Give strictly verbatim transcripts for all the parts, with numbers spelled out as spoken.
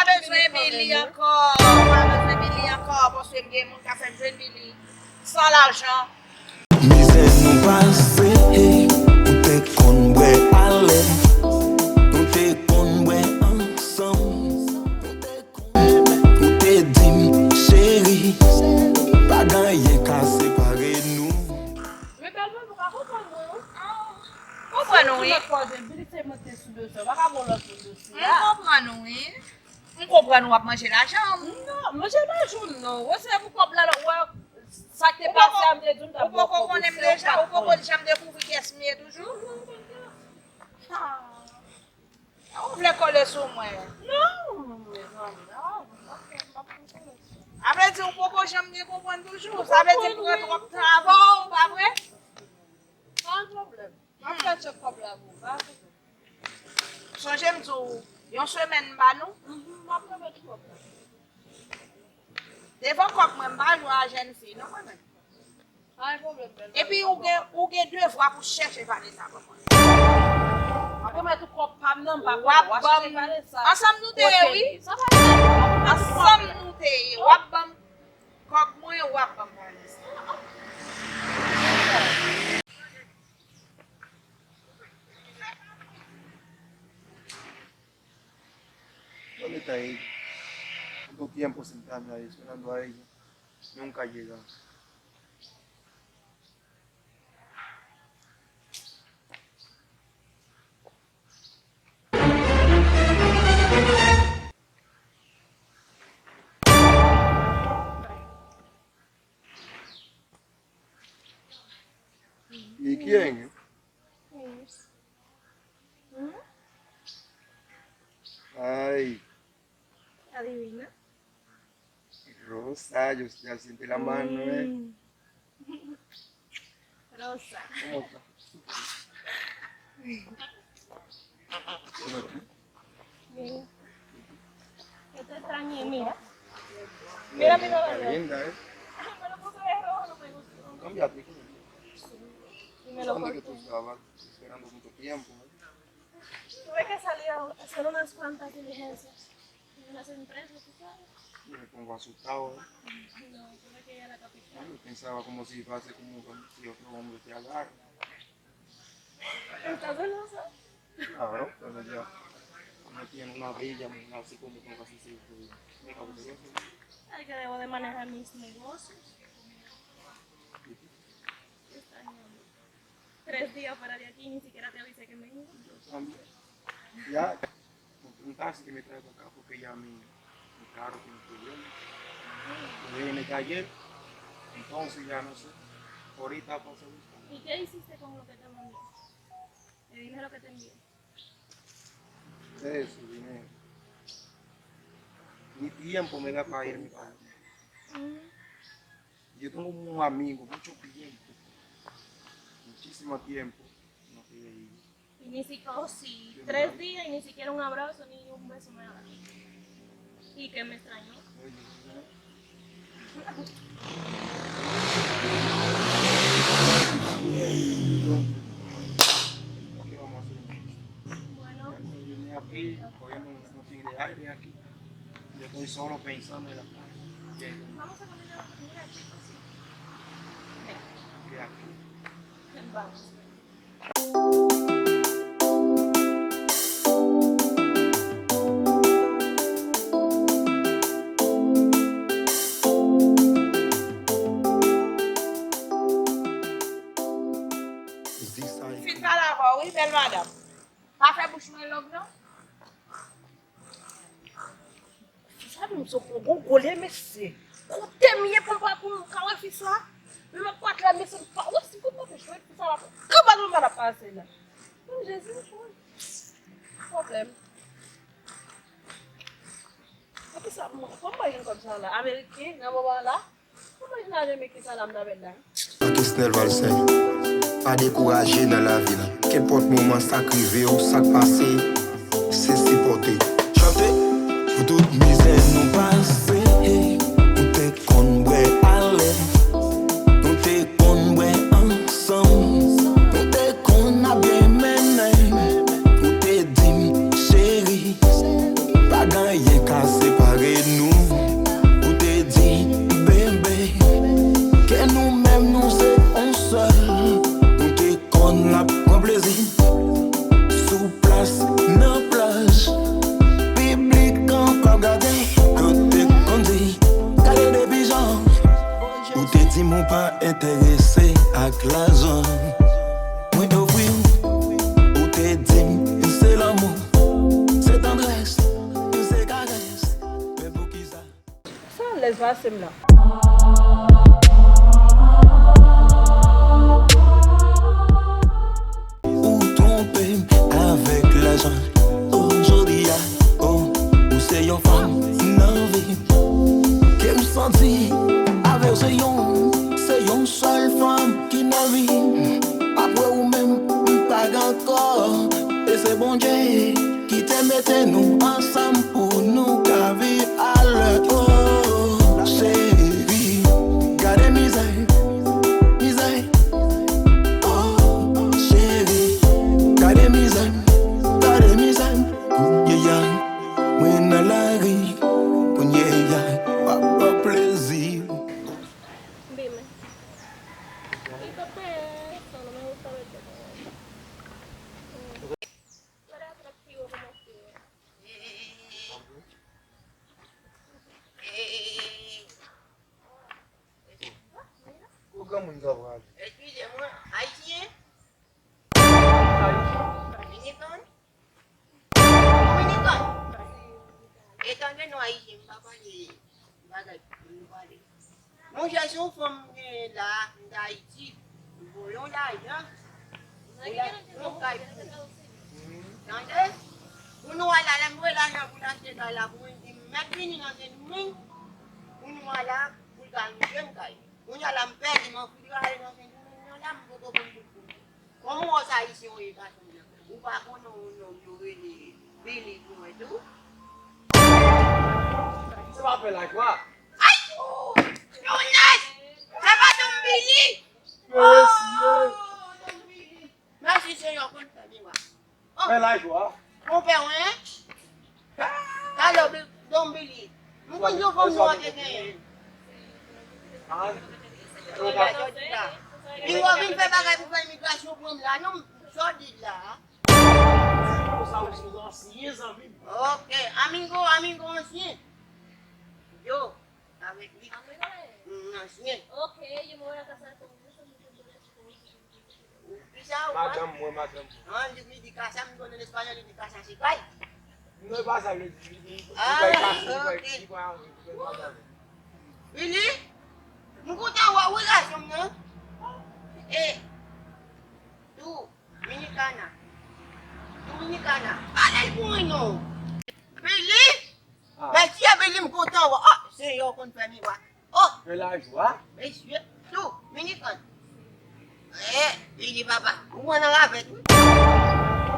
Bezwen Billy ankò, m pa bezwen Billy ankò, paske m gen moun k ap fè m jwenn Billy san lajan. Mizè nou pase, ou te konn bwè alè, nou te konn bwè ansanm, ou te konn, ou te di m, cheri, pa gen anyen ka separe nou. Men bèl mwen, nou pa konprann mwen, wi. Konprann ou, wi. Lòt kote, Billy se monte sou dosye, pa ka bon lòt moun dosye. M konprann ou, wi. M konprann w ap manje lajan m. Non, manje lajan m non. Wè se pou kòb la, wè sa k te pase a, m te di w m t ap ba w kòb ou, se w pa t konn. Ou poko konnen m deja, ou poko janm dekouvri kiyès m ye toujou. Ah. Ou vle kole sou mwen? Non, mezanmi, ah, ok, m ap konn kole sou ou. A vle di, ou poko janm gen konprann toujou. Sa vle di m pran twòp tan avè w, pa vre? Pa gen pwoblèm. M ap fè tchèk kòb la pou ou, pa gen pwoblèm. Sonje m di w, yon semèn m ba nou. Mhm, m ap kenbe tout kòb la. Devan kòb mwen, m pa jwe a jèn fi, non, mwen menm. Pa gen pwoblèm, bèl. Epi ou gen, ou gen devwa pou chèche Vanessa pou mwen. M ap remèt ou kòb pa m nan, m pa kwè. W ap ban m. Ansanm nou te ye, wi. Ansanm nou te ye. W ap ban m kòb mwen, w ap ban m Vanessa. ¿Dónde está ella? ¿Cuánto tiempo sin estar ahí esperando a ella? Nunca llega. ¿Y quién? Ay. Adivina. Rosa, yo ya siente la mano, ¿eh? Mm. Rosa. ¿Cómo está? Bien. Yo te extrañé, mira. Mira, mira, mira. Está linda, ¿eh? Me lo puse de rojo, no me gustó. Cambiate. Sí. Y me lo corté. ¿Dónde que tú estabas esperando mucho tiempo, ¿eh? Tuve que salir a hacer unas cuantas diligencias. Unas empresas, tú sabes. Mira cómo va asustado, ¿eh? No, tuve que ir a la capital. Yo pensaba como si fuese como si otro hombre te agarra. ¿Estás celosa? Claro, pero ya no tiene una bella mujer así como tú, así se me causa. Es que debo de manejar mis negocios. Te extraño. Tres días fuera de aquí y ni siquiera te avisé que me iba. Yo también. Ya, compré un taxi que me trae para acá porque ya mi, mi carro tiene problema. Lo dejé en el taller, entonces ya no sé. Ahorita paso a buscar. ¿Y qué hiciste con lo que te mandé? El dinero que te envié. Eso, dinero. Mi tiempo me da para irme para allá. Mm. Yo tengo un amigo, mucho tiempo, muchísimo tiempo, no te veía. Y ni siquiera, oh, sí, tres días y ni siquiera un abrazo ni un beso me ha dado. Y que me extrañó. Oye, ¿no? ¿Qué vamos a hacer? Bueno. Yo vine aquí, cogiendo un, un fin de aire aquí. Yo estoy solo pensando en la casa. Vamos a caminar, mira, chicos, sí. Ven. Vamos. Fin pale avè w, wi, bèl madanm. Pa fè bouch mwen long, non. Fi sa di m se yon gwo gole, mesye. Kote m ye pou m pa, pou m ka wè fi sa? Men m ap kwat la, mesye, m pa wè si pou m pa jwenn fi sa la. Kaba nou pa pase la. Menm Jezi, m pran pwoblèm. Epi sa, m, kòman mwen jwenn kòb sa la? Ameriken, nan moman la? Kòman jwenn Ameriken sa la, m nan bèl la? Kesnel Valcin, pa dekouraje nan lavi la. Kenpòt moman sa k rive w, sa k pase, se sipòte. Chante! Pou tout mizè nou pase, nou te konn bwè alè, nou te konn bwè ansanm, nou te konn ap byen mennen. Ou te di m, cheri, pa gen anyen k A separe nou, ou te di, bebe, ke nou menm nou se yon sèl. Nou te konn ap pran plezi sou plas, nan plaj, piblik an p ap gade. Yo te konn di, gade de pijan. Ou te di m ou pa enterese ak lajan. Mwen ofri w, ou te di m se lanmou, se tandrès, se karès. Men poukisa? Sa lèz pase m la. Ou twonpe m avèk lajan. Oh, jodi a, oh, ou se yon fanm nan vi m. Ke m santi avè w se yon, se yon sèl fanm ki nan vi m. Apre ou menm, m pa gen ankò. E se Bondye ki te mete nou ansanm pou nou ka viv alè. Oh, cheri, gade mizè, mizè. Oh, cheri, gade mizè, gade mizè. Kounye a, mwen nan lari. Kounye a, w ap pran plezi. Dime. ¿Y qué es eso? No me gusta verte como eso. Tú eres atractivo como tú eres. Ou granmoun sa pral. Eskize mwen, ayisyen? Dominican? Dominican? E tande non, ayisyen, m pa pale bagay pou nou pale. Monchè, se yon fanm m genyen la, m t Ayiti. M voye yon lajan pou l achte yon kay pou ou. Tande? Pou nou al la, lè m voye lajan pou l achte kay la, pou mwen di m mèt vini nan Sendomeng, pou nou al la, pou l ka loje m kay. Kounye a la, m pèdi, m anfoudraye nan Sendomeng nan la, m poko konn bout pou mwen. Kòman w wè sa, ayisyen w ye, gason blan? Ou pa konnen yon nonm yo rele Billy pou mwen tou? Se pa fè laj wa. Ay! Yon nèg! Se pa Don Billy! Mesye! Oh, Don Billy! Mèsi, Senyè, w konn fè mirak. Oh! Fè laj wa. Konpè, wen? Talè, Don Billy. M konn yon fanm nwa te genyen. Li wè vin fè bagay pou fè imigrasyon pran m la, non, m sòdi la. Sa ou se ansyen zanmi m. Ok, amigo, amigo ansyen. Yo, avèk li. Mm, ansyen. Ok, yo me voy a casar con él. Ou ki sa ou pa? Madanm mwen, madanm mwen. An, li, li di kasa, m konnen espanyòl, li di kasa se kay. Non, e pa sa, li di, li di, li bay kasa, li bay, li bay, li bay madanm. Billy, m kontan wè w wi gason m nan. E, Dominikana. Dominikana. Pale l pou mwen non. Billy? Ah. Mèsi, Billy, m kontan wè w. Oh, Senyè, w konn fè mirak. Oh! Fè laj wa. Mesye, Dominican. Eh, Billy papa, ou pran nan ravèt wi.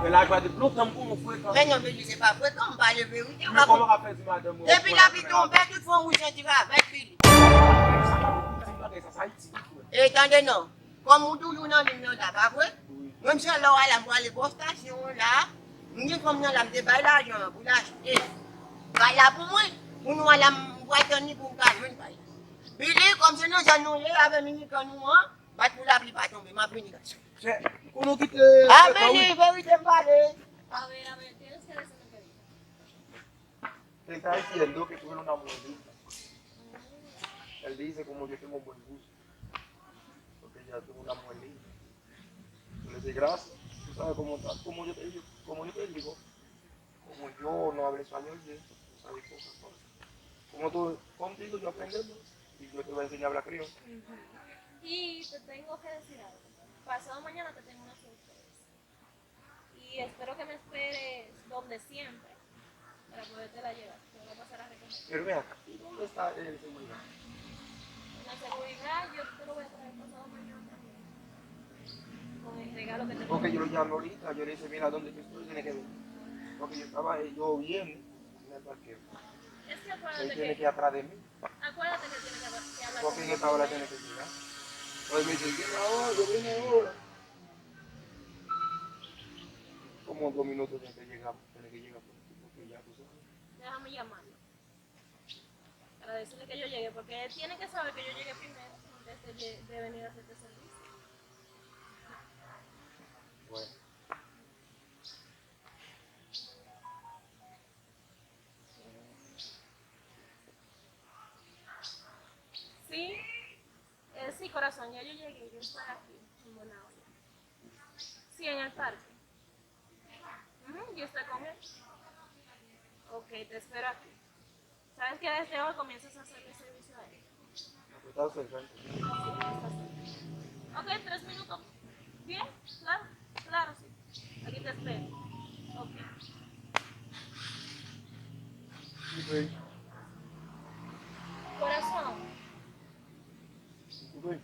Fè laj wa depi lontan m konnen w frekan. Men non, Billy, se pa frekan, m pale verite. Men kòman w ap fè di madanm mwen? Depi lapli tonbe, tout fanm ou santi ravèt, Billy. Sa pa de ti bagay sa, sa Ayiti ki fè. E tande non. Kòm ou toujou nan liy nan la, pa vre? Wi. Mwen, m se lè w a la, m prale bò stasyon an la. M gen fanm nan la, m te bay lajan an pou l achte kay la pou mwen. Pou nou a la, m pral tann li pou m ka jwenn kay la. Billy, kòm se nan zòn nou ye, avè minikan nou an, bat pou lapli pa tonbe, m ap vini gason. Chè, konnen w kite. Ah, Billy, verite m pale. A ver, a ver, tienes que decirme que Esta diciendo que tuve un amor lindo. Él dice como yo tengo un buen gusto. Porque ya tuvo una mujer linda. Yo le dije, gracias. Tú sabes cómo, cómo yo te digo, como yo te digo, como yo no hablo español bien, tú sabes pocas cosas. Como tú, contigo yo aprendo y yo te voy a enseñar a hablar criollo. Ujú. Y te tengo que decir algo. Pasado mañana te tengo una sorpresa. Y espero que me esperes donde siempre para podértela llevar. Te voy a pasar a recoger. Pero ven acá, ¿y dónde está el seguridad? La seguridad, yo te lo voy a traer pasado mañana también. Con el regalo que te... Porque yo lo llamé ahorita, yo le dije, mira, ¿dónde yo estoy? Tiene que venir. Porque yo estaba, eh, yo bien en el parqueo. Es que acuérdate que... Él tiene que ir atrás de mí. Acuérdate que tiene que, que hablar conmigo primero. Porque en esta hora tiene que llegar. Pues me dice, llega ahora, yo vine ahora. Como dos minutos tiene que llegar, tiene que llegar, porque ya tú sabes. Déjame llamarlo. Decirle que yo llegue, porque él tiene que saber que yo llegué primero antes de, lle- de venir a hacerte servicio. Bueno. Sí, eh, sí, corazón, ya yo llegué, yo estoy aquí, en Bonao. Sí, en el parque. Ujú, yo estoy con él. Ok, te espero aquí. Sabes que desde hoy comienzas a hacerle servicio a él. Está cerca. Ok, tres minutos. Bien, claro, claro, sí. Aquí te espero. Ok. Disculpe, Corazón, disculpe.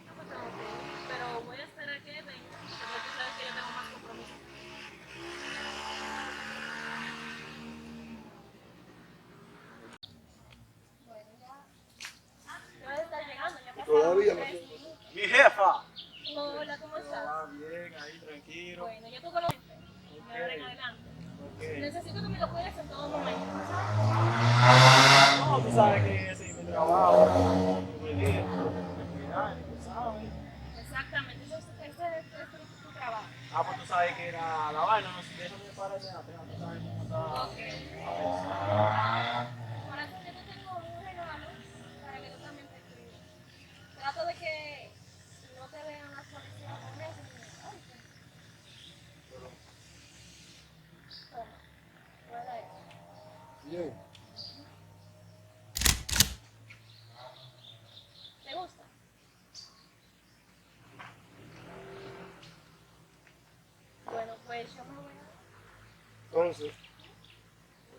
no me tengo que ir, pero voy a esperar que venga, porque tú sabes que yo tengo más compromisos. Bueno, ya. Ah, ya está llegando, ya pasaron Todavía no tres llega. minutos. Mi jefa. Hola, ¿cómo Todo estás? Va bien, ahí tranquilo. Bueno, yo tú conociste. De ahora en adelante. Ok. Necesito que me lo cuides en todo momento. No, tú sabes que ese es mi trabajo. Tú me dices, tú sabes. Exactamente, eso es, ese es, ese es tu trabajo. Ah, pues tú sabes que era la vaina, no sé, déjame parar de la pena, tú sabes cómo está. Ok. Corazón, yo te tengo un regalo para que tú también te cuides. Trato de que no te vean las policías con eso. Ay, toma, guarda eso. Bien. ¿Te gusta? Bueno, pues yo me voy a... Entonces,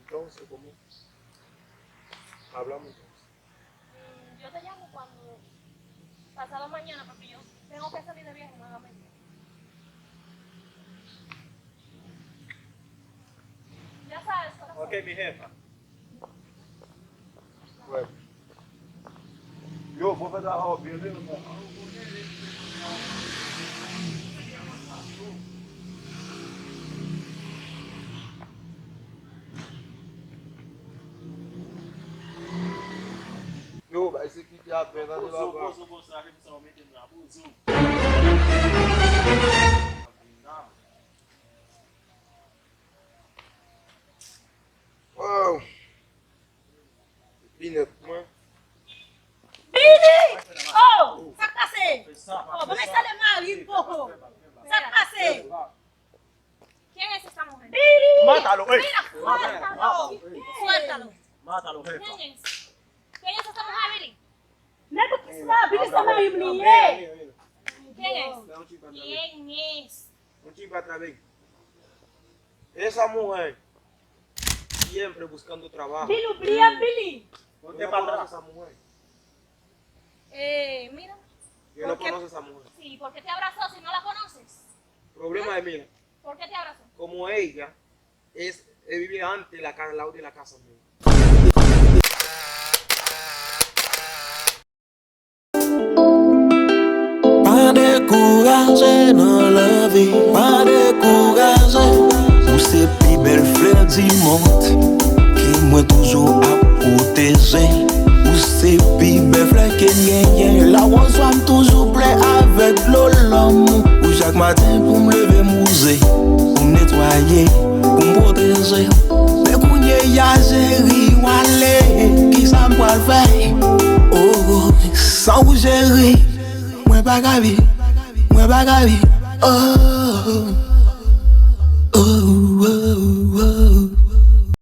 entonces, ¿cómo? Hablamos entonces. Mm, yo te llamo cuando... Pasado mañana, porque yo tengo que salir de viaje nuevamente. Ya sabes, corazón. Ok, mi jefa. Bueno. Yo, fò fè travay ou byen, wi, men. Yo, bay sekirite a byen, tande papa. Wow. Linèt mwen. Billy! Oh! Sa k pase? Oh, ban m enstale mari m poko. Sa k pase? ¿Quién es esa mujer? Billy! Mátalo, ey. Mira, suéltalo. Suéltalo. Mátalo, jefa. ¿Quién es? ¿Quién es esa mujer, Billy? Nèg sa, Billy se mari m li ye. ¿Quién es? Fè yon ti pa travay. ¿Quién es? Yon ti pa travay. Esa mujer siempre buscando trabajo. Billy, oubliye Billy. Yo no conozco a esa mujer. Eh, mira, Yo no conozco a esa mujer. Sí, ¿por qué te abrazó si no la conoces? Problema es, mira, ¿Por qué te abrazó? Como ella es, eh, vivía antes la, ca- al lado de la casa mía. Pa dekouraje nan lavi, pa dekouraje. Ou se pi bèl flè di mond ke mwen toujou ap pwoteje. Ou se pi bèl flè ke m genyen. Lawòz wa m toujou ple avèk dlo lanmou. Ou chak maten pou m leve m wouze, pou m netwaye, pou m pwoteje. Men kounye a cheri w ale, kisa m pral fè? Oh, san ou cheri, mwen pa ka viv, mwen pa ka viv. Oh.